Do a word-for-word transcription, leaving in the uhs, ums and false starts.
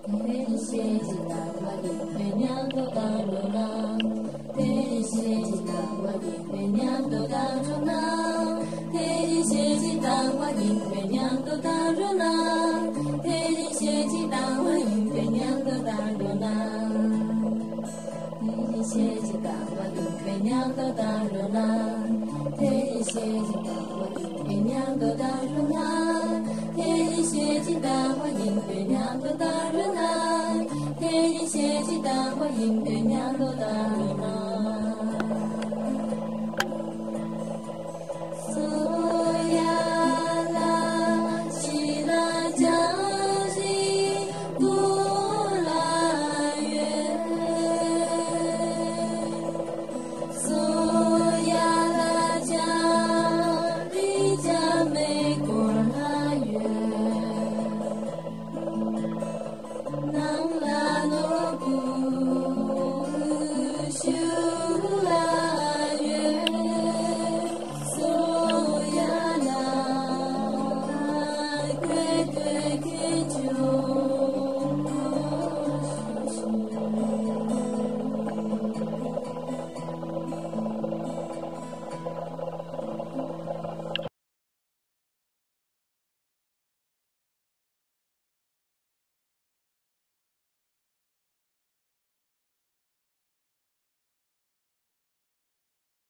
དེ་རིང་ཤེས་བྱེད་ལྟ་བ་ཡིན་པས་ཉམས་ཏོ་དང་རོ་ལ། དེ་རིང་ཤེས་བྱེད་ལྟ་བ་ཡིན་པས་ཉམས་ཏོ་དང་རོ་ལ། དེ་རིང་ཤེས་བྱེད་ལྟ་བ་ཡིན་པས་ཉམས་ཏོ་དང་རོ་ལ། དེ་རིང་ཤེས་བྱེད་ལྟ་བ་ཡིན་པས་ཉམས་ཏོ་དང་རོ་ལ།